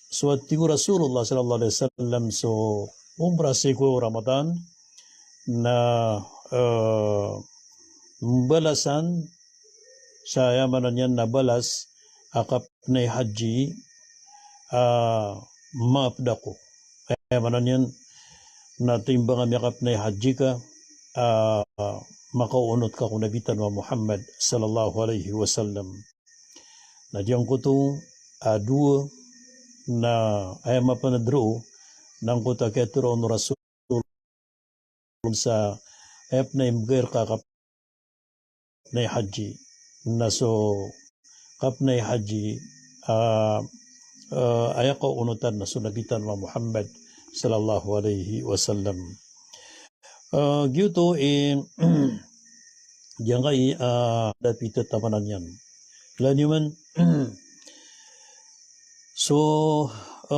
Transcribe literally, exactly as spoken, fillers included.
so tig o Rasulullah sallallahu alaihi wasallam so umrah sii ko Ramadan na, eh, mbalasan sa aya maana niyan na balas a kapnay haji, ah, maapd ako. Aya maana niyan na timbang a miyakapnay haji ka, ah, makaonot ka ko Nabi tano a Muhammad sallallahu alaihi wasallam. Na giyangkoto a dowa na aya mapanadro na angkoto a kiyatharoa o Rasul sa aya pn a imbgay rka a kapnay haji. Na so kapnay haji, ah, ah, aya kaonotan na so Nabi tano a Muhammad sallallahu alaihi wasallam. Ah, giyoto i giyangkai a, ah, dapat a tamanan iyan. Lagid man so